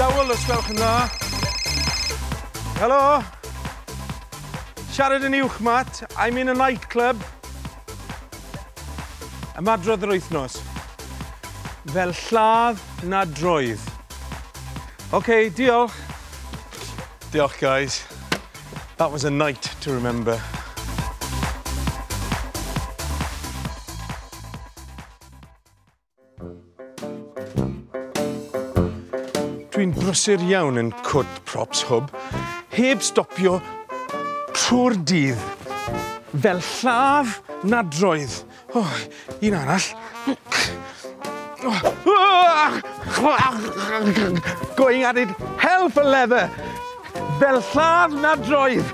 dowel os gwelwch yn dda. Helo? Siarad yn uwch, Matt. I'm in a nightclub. Ymadrodd yr wythnos. Fel lladd nadroedd. OK, diolch. Diolch, guys. That was a night to remember. Dwi'n brysur iawn yn Cwrt Props Hwb, heb stopio trwy'r dydd. Fel lladd nadroedd. Oh, un arall. Going at it hell for leather. Fel lladd nadroedd.